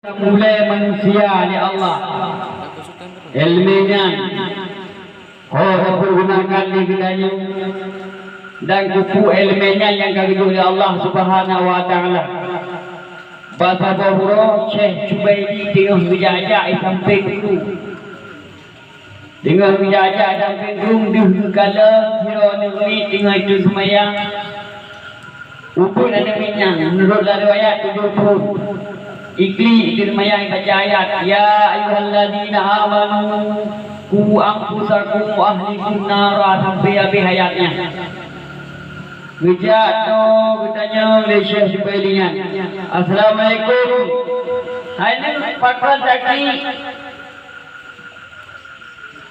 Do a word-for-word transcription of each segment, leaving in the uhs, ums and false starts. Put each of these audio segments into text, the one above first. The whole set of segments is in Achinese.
Mulai manusia lé Allah. Ilmu nyan ho geupeuguna lé geutanyoe, dan keupeue ilmu nyan nyang ka geujok lé Allah Subhanahu wa Taala. Bak saboh uroe Syekh Jubaidi teungoh geujak-jak di sampéng guru. Teungoh geujak-jak dan pinggung deuh geukalon sidroe aneuk miet teungoh itu seumayang. Ubeut aneuk miet nyan, meunurot lam riwayat tujoh thon. Iklik itu seumayang baca ayat, "Ya ayyuhalladzina amanu qu anfusakum wa ahlikum nara," sampai habéh ayat nyan. Geujak droe geutanyoe lé Syekh Jubaidi nyan, "Assalamualaikum. Hai neuk, pakon taklik?"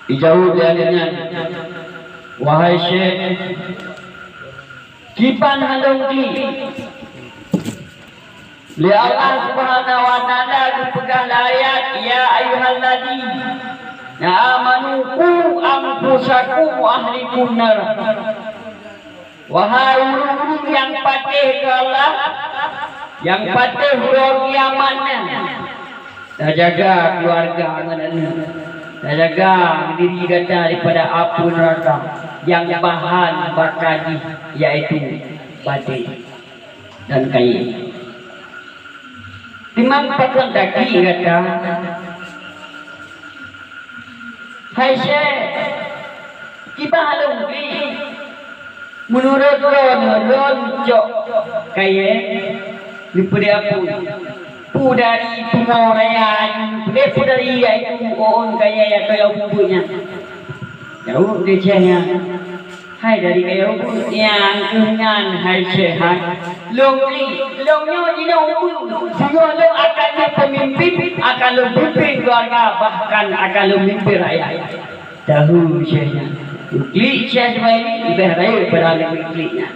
Ijaweueb lé aneuk nyan, "Wahai Syekh, kiban hana lôn klik. Lé Allah Subhanahu wa Taala geupeugah lam ayat, 'Ya ayyuhalladzina amanu qu anfusakum wa ahlikum nara.' Wahai ureuëng-ureuëng nyang patéh keu Allah, nyang patéh uroe kiamat nyan, tajaga keuluwarga ngon aneuk, tajaga diri gata daripada apui neuraka nyang bahan baka jih, yaitu batée dan kayée." Teuma pakon taklik gata? Hai Syekh, kiban lôn klik? Meunurot droeneuh, droeneuh cok kayée, neupeudeh apui. Peue dari tumo raya nyan neupeudeh, peue dari yaitu ôn kayée atau yau bumbui nyan. Jaweueb lé Syekh nyan, "Hai dari kayée ubeut, nyang keuh nyan hai Syekh hai. Lôn klik, lôn nyoe jinoe ubeut, singoh lôn akan jeuet peumimpin, akan lôn pimpin keuluwarga, bahkan akan lôn mimpin rakyat." Tahu Syekh nyan. Klik Syekh Jubaidi leubeh rayeuk pada lôn klik nyan.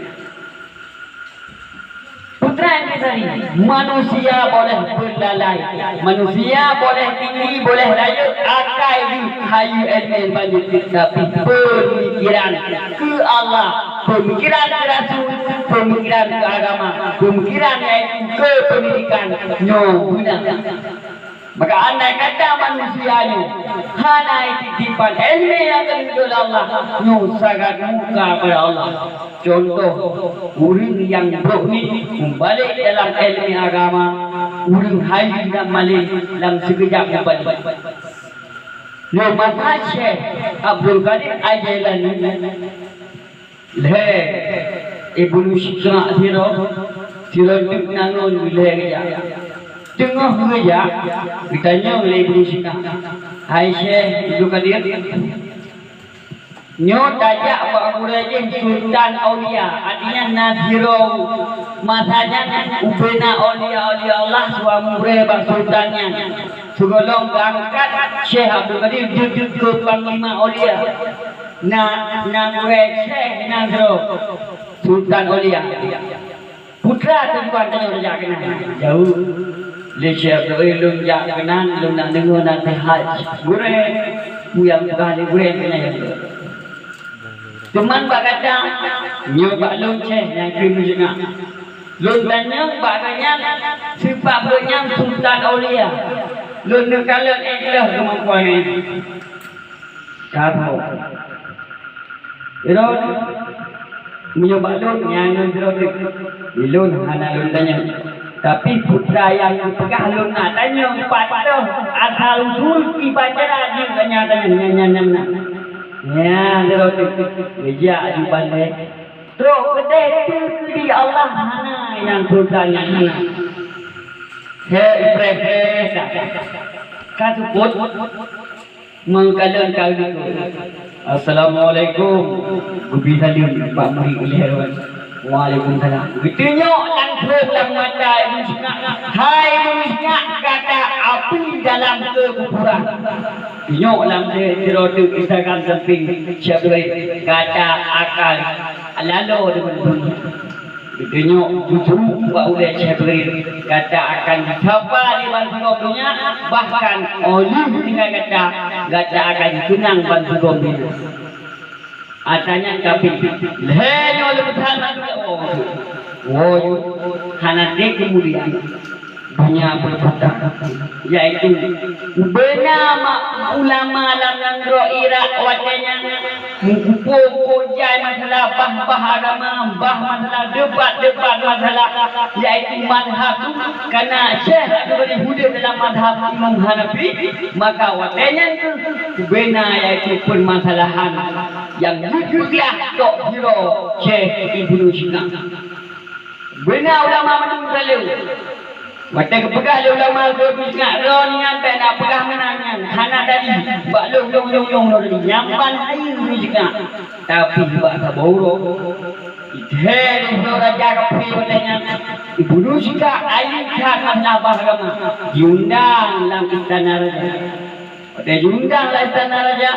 Putra Intisari, manusia boleh beulalai, manusia boleh tinggi, boleh rayeuk, akai jih hayeu ilmu banjeuet, tapi peumikiran keu Allah, peumikiran keu Rasul, peumikiran keu agama, peumikiran yaitu keu pendidikan nyoe beuna. Maka andai kata manusia nyoe hana ititipan ilmu nyang geuyue lé Allah, nyoe sangat murka bak Allah. Contoh, ureuëng nyang brok nit mubalek dalam ilmu agama, ureuëng hayeue dan malem lam sikeujab mubalek. Nyoe masa Syekh Abdul Qadir Al-Jailani, lhée Ibnu Syikha sidroe, sidroe teuk na ngon lhée geujak. Teungoh geujak, geutanyong lé Ibnu Syikha, "Hai Syekh Abdul Qadir, nyoe tajak bak gurée jih Sultan Aulia, artinya na sidroe masa nyan ubena aulia-aulia Allah suah murée bak sultan nyan. Sigohlom geuangkat Syekh Abdul Qadir jeuet keu panglima aulia." Na, na gurée Syekh nyan sidroe, Sultan Aulia. "Putra tujuan tanyoe tajak keunan?" Jaweueb lé Syekh, "Lôn jak keunan, lôn nak deungoe naseuhat gurée, peue nyang peugah lé gurée keunan." "Teuma bak gata?" "Nyoe bak lôn Syekh," nyan keuh meujeungak. "Lôn tanyong bak gobnyan, sabab gobnyan Sultan Aulia. Lôn neukalon ék lheueh keumampuan nyan." Ka troh. Droeneuh, meunyoe bak lôn, nyan ngon droeneuh. Di lôn hana lôn tanyong. Tapi putra nyang geupeugah lôn na tanyong, pat toh asal usul kiban cara jih ka nyan tanyong, nyan, nyan, nyan meunan. Nyan droeneuh, geujak di Banda. Trok keudeh teukeudi Allah hana nyang sultan nyan hana. He Ibrahim, he, ka seupôt. Meukalon ka geukheun, "Assalamualaikum." Geubri saleuem bak murit ilée nyan. "Waalaikumsalam." Geutunyok langsong lam mata Ibnu Sina, "Hai Ibnu Sina, gata apui dalam keukuburan." Tunyok lam sidroe teuk Instagram sampéng Syekh Ibrahim, "Gata akan lalo deungon dunia." Geutunyok jujur bak ulée Jibril, gata akan jisapa lé bansigom donya, bahkan óh lheueh tinggai gata, gata akan jikeunang bansigom donya. Atra nyan kafé, lhée nyoe leubeh that lagée woe. Woe, hana deuek keumuliaan. Donya berputar, yaitu beuna ma-, ulama lam nanggroe Irak watée nyan meukumpôi-kumpôi jai masalah bah-bah agama, bah masalah debat-debat masalah, yaitu mazhab tu, karena Syekh Abdul Ghani udeb dalam mazhab Imam Hanafi, maka watée nyan tu beuna yaitu permasalahan nyang jeuet peugah tok sidroe Syekh Ibnu Sina. Beuna ulama mandum taleue. Watée geupeugah lé ulama geuh, Ibnu Sina, droeneuh nyan bèk na peugah meunan nyan, hana tadi, bak lôn, lôn, lôn, lôn, lôn tadi, nyan ban hayeue Ibnu Sina. Tapi bak saboh uroe, jithèe lé sidroe raja kafé watée nyan, Ibnu Sina ahli that masalah bah agama, jiundang lam istana raja. Watée jiundang lam istana raja,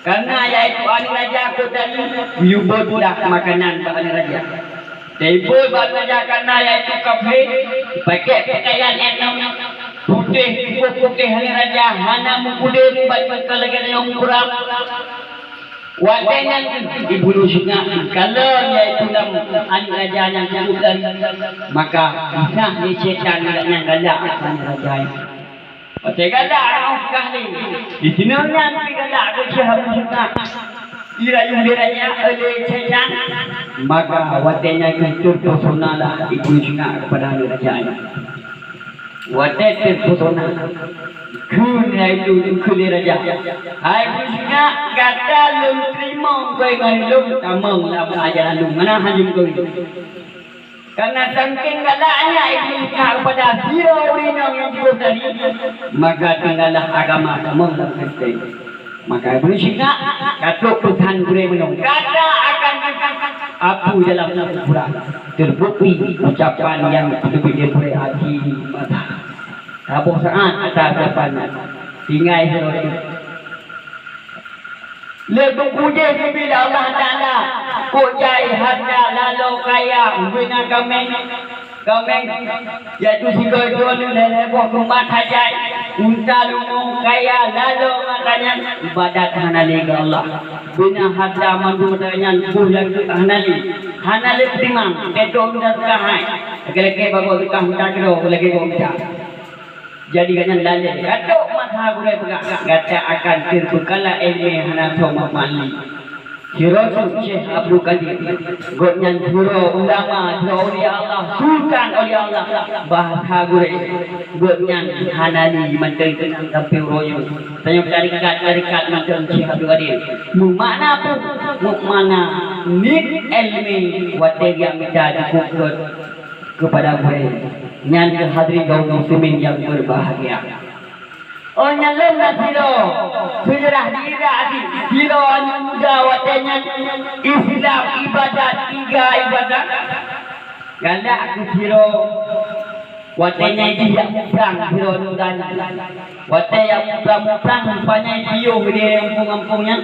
karena yaitu aneuk raja kota nyan, geuyue beuet dah makanan bak aneuk raja. Teuimbôi bak aneuk raja karena yaitu kafé, pakèk peukayan ènong putéh, cukup putéh aneuk raja, hana meukulém, baju ka lagèe tanyoe meukurab. Watée nyan Ibnu Sina kalon yaitu lam aneuk raja nyang cukup lari, maka isah lé syètan nyang galak aneuk raja nyan. Watée galak, Ibnu Sina peugah lé, disinoe nyan pih galak keu Syekh Ibnu Sina. Dirayu lé raja, eh, lé syètan. Maka watée nyan kheueh terpesonalah Ibnu Sina keupada aneuk raja nyan. Watée terpesona, kheun lé Ibnu, kheun lé raja, "Hai Ibnu Sina, gata lôn teurimong keu ngon lôn tamong lam ajaran lôn, meunan hana jeuet keu lôn." Karena sangking galaknya Ibnu Sina keupada sidroe ureueng inong nyang jeuet tadi, maka tinggallah agama tamong lam Kristen. Maka Ibnu Sina ka trok peusan gurèe meunoe, "Gata akan apui dalam kuburan." Teubukti ucapan nyang teubiet lé gurèe até mata. Saboh saát ata ucapan nyan, tinggai sidroe teuk. Lé buku jih geubri lé Allah Taala, kok jai hareuta laloe kaya, beuna kaméng, kaméng, yaitu sigoe droeneuh lhèe-lhèe boh keumat hajai, unta leumo, kaya laloe mata nyan, ibadat hana lé keu Allah. Beuna hareuta mandum mata nyan boh nyang hana lé, hana lé peutimang, teuntông dan keuhai. Lagèe-lagèe bagoe tukang mita keudroe, lagèe goe mita. Jadi gobnyan lalè, ka trok masa gurèe peugah, gata akan terbeukala ileumèe hana soe manfaat lé. Sidroe teuk Syekh Abdul Qadir, gobnyan sidroe ulama, sidroe aulia Allah, sultan aulia Allah, bahasa gurèe, gobnyan hana lé mantong teunang sampoe uroe nyoe. Tanyoe tarekat-tarekat mantong Syekh Abdul Qadir. Meumakna peue? Meumakna niet ileumèe watèe geujak mita jikuk gèt keupada gurèe. Nyan keuh hadirin kaum muslimin nyang berbahagia. Oh, nyan lom na sidroe seujarah di Irak, di sidroe aneuk muda watèe nyan Islam ibadat, tiga ibadat. Galak keu sidroe watèe nyan jih jak muprang sidroe aneuk muda nyan. Watèe jak muprang-muprang, rupanya jipiôh di gampông-gampông nyan,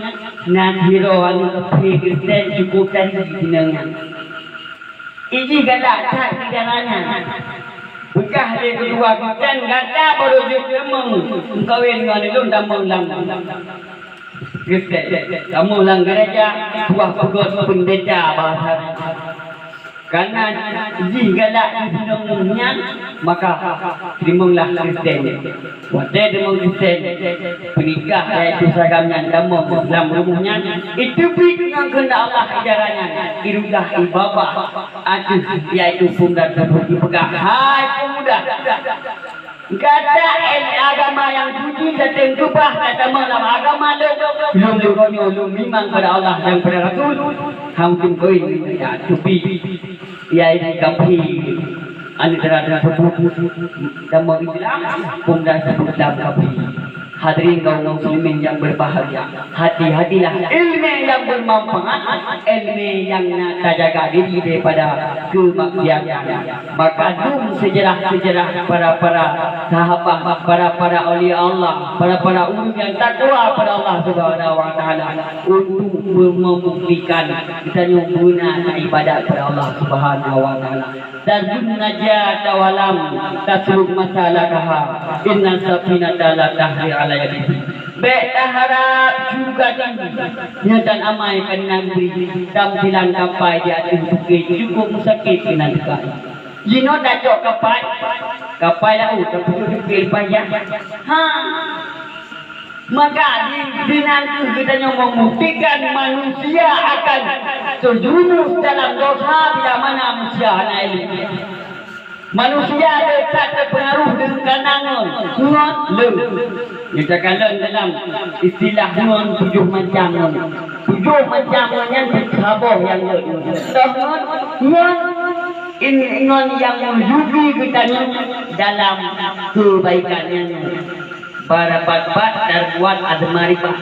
na sidroe aneuk kafé Kristen cukôp tari di sinan nyan. Ijih galak that di dara nyan. Peugah lé keudua Kristen, "Gata barô jeuet tamong meukawen ngon ulôn, tamong lam Kristen. Tamong lam gereja, tuah peugot peundeta bahasa." Karena jih galak di sinan nyan, maka teurimonglah Kristen. Watèe teuma Kristen, peunikah, yaitu si agam nyan tamong lam rumoh nyan, iteubiet ngon keuheundak Allah i dara nyan, irubah, ibabah ateueh, yaitu peumuda tersebut, ipeugah, "Hai peumuda, gata ék agama nyang suci, gata keubah, gata tamong lam agama lôn, lôn, lôn, lôn, lôn meuiman keupada Allah dan keupada Rasul, han keuneuk kawén ngon gata." Teubiet. Yaitu kafé, aneuk dara tersebut tamong Islam, peumuda tersebut tamong kafé. Hadirin kaum muslimin yang berbahagia, hati-hatilah ilmu yang bermanfaat, ilmu yang na tajaga diri daripada kemaksiatan. Maka dum sejarah-sejarah para-para sahabat, para-para aulia Allah, para-para ureueng yang takwa pada Allah Subhanahu wa Taala untuk membuktikan geutanyoe beuna ibadat keu Allah Subhanahu wa Taala. Tarjun najata wa lam tasluk masalakaha, inna safinata la tahri ala yabisi. Bèk taharab syeuruga tinggi, nyan tan amai keunan bri, tamsilan kapai di ateueh bukét, cukup musakét keunan teuka. Jinoe tacok kapai, kapai laôt, tapi jeuet payah. Ha. Maka di sinan kheueh geutanyoe membuktikan manusia akan terjerumus dalam dosa bila mana manusia hana ilmu. Manusia le that terpengaruh deungon kanan ngon, ngon le. Nyatakan dalam istilah ngon tujoh macam ngon. Tujoh macam ngon nyan saboh nyang le. Toh ngon, ngon In-, ngon nyang meuyubi geutanyoe dalam keubaikan nyan. Barapat-bat darbuat azmaribah.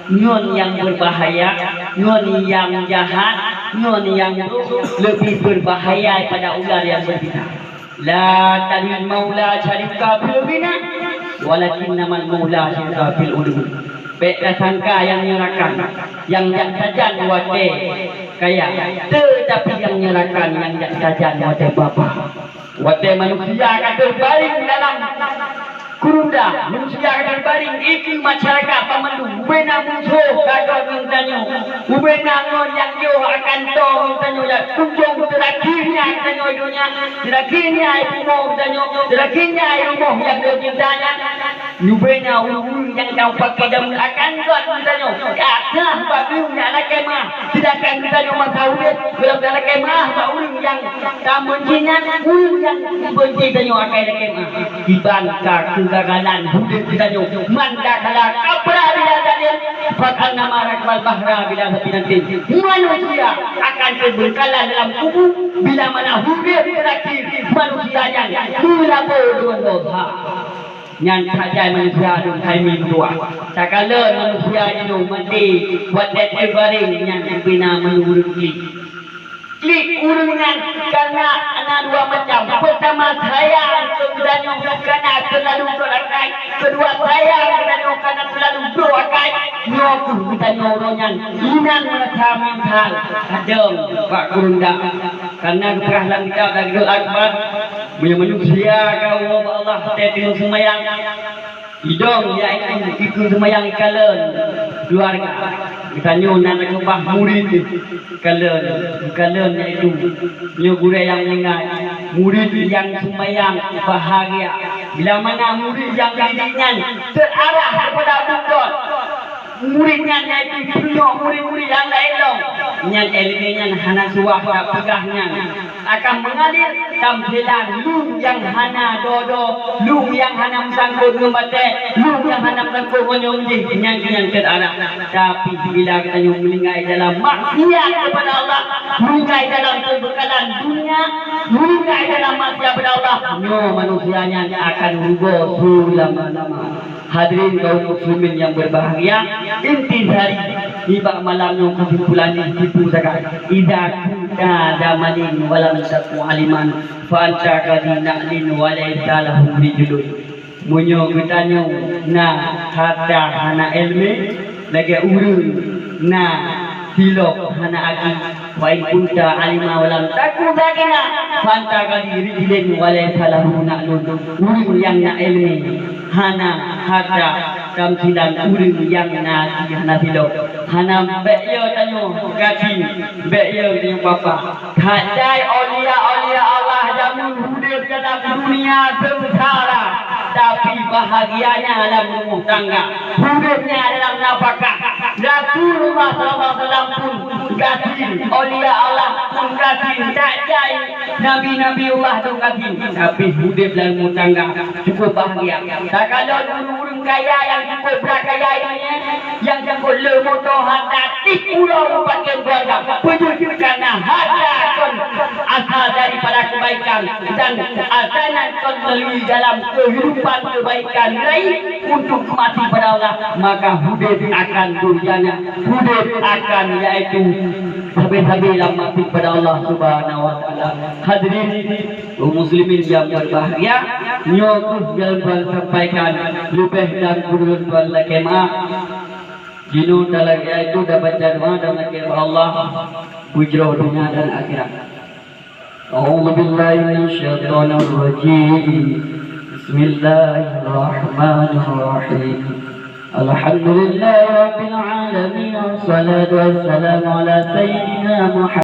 Ngon nyang beubahaya, ngon nyang jahat, ngon nyang brok leubeh beubahaya pada ular nyang beubina. La talil maula syarika fil ghina, walakinnamal maula syarika fil ulwi. Bék tasangka nyang nyoe rakan, nyang jak sajan watée kaya, teutapi nyang nyoe rakan nyang jak sajan watée babah. Watée manusia ka teubaring dalam kurunda, manusia ka teubaring dikeue masyarakat banmandum, ubena musoh ka gob ngon tanyoe, ubena ngon nyang yoh akan toe ngon tanyoe, dan ujong teurakhir nyan tanyoe donya, teurakhir nyan bumoe tanyoe, teurakhir nyan rumoh nyang teucinta nyan. Nubena ureuëng-ureuëng nyang ka mupakée jamé akan gét geutanyoe, ka kheueh bak ureuëng nyang lakée meuah, seudangkan geutanyoe masa udeb gohlom talakée meuah bak ureuëng nyang ka beunci nyan, ureuëng nyang beunci tanyoe akai lakée meuah. Kiban ka keugagalan udeb geutanyoe, man dakhala qabra bila zalim, fa ka'annama rakibal bahra bila safinatin. Manusia akan teubengkalai dalam kubu bila mana udeb teurakhir manusia nyan meulabô deungon dosa. Nyan that jai manusia dum hai mi meutuah. Takalon manusia jinoe maté watée teubaréng nyan bina meunurot klik. Klik ureuëng nyan kana na dua macam. Peurtama, sayang keu geutanyoe kana teulalu brok akai. Keudua, sayang geutanyoe kana teulalu brok akai. Nyoe keuh geutanyoe uroe nyan inan meurasa meunyeusal. Kadang bak keureuunda. Karena geupeugah lam kitab Taqdirul Akbar, meunyoe manusia ka uroe bak Allah teuh teungoh seumayang, idong yaitu ikeue seumayang ikalon keuluwarga. Geutanyoe na teukeubah murit ikalon, ikalon yaitu nyoe gurée nyang meuninggai. Murit nyang seumayang bahagia bila mana murit nyang didik nyan teuarah keupada buet. Murit nyan yaitu peurunoe murit-murit nyang laén lom. Nyan iéleumé nyan hana suwah tapeugah nyan. Akan meungalir tampilan lôn nyang hana dodo, lôn nyang hana meusangkot ngon batée, lôn nyang hana meusangkot ngon nyom jih, nyan keuh nyang teuarah. Tapi bila geutanyoe meuninggai dalam maksiat keupada Allah, meuninggai dalam peubeukalan dunia, meuninggai dalam maksiat keupada Allah, nyoe manusia nyan akan rugoe seulama-lama. Hadirin kaum muslimin yang berbahagia, intisari nibak malam nyoe keusimpulan jih tipu sagai. Idza kunta dha malin wa lam takun aliman, fa anta kadhi na'lin wa laisa lahu rijlun. Meunyoe geutanyoe na hareuta hana iéleumé, lagée ureuëng na silop hana aki, wa in kunta alima wa lam takun zakiran, fa anta kadhi rijlin wa laisa lahu na'lun. Ureuëng nyang na iéleumé hana hareuta tamsilan ureuëng nyang na aki hana silop. Hana bék yo tanyoe gasien, bék yo tanyoe papa. That jai aulia-aulia Allah jameun udeb dalam dunia seungsara, tapi bahagianya dalam rumah tangga. Udebnya dalam nafkah. Rasulullah sallallahu alaihi wasallam pun gasien, aulia Allah pun gasien, that jai nabi-nabiullah dong gasien, tapi udeb dalam rumah tangga cukup bahagia. Takalon ureuëng-ureuëng kaya nyang cukup brat kaya nyan, nyang cukup le moto hareuta, tiep uroe pakon keuluwarga, peujeuet karena hareuta kon asal daripada kebaikan dan asal nyan kon melalui dalam kehidupan kebaikan lain untuk mati pada Allah, maka udeb akan durjana, udeb akan yaitu sabe-sabe lam mati pada Allah Subhanahu wa Taala. Hadirin kaum muslimin yang berbahagia, nyoe keuh nyang lôn tuan sampaikan, leubeh dan kureueng lôn tuan lakée meuah. Jinoe talakée yaitu tabaca doa dan lakée bak Allah beujroh dunia dan akhirat. A'udzubillahi minasyaitonirrajim. Bismillahirrahmanirrahim. Alhamdulillahirabbil alamin. Wassalatu wassalamu ala sayyidina Muhammad.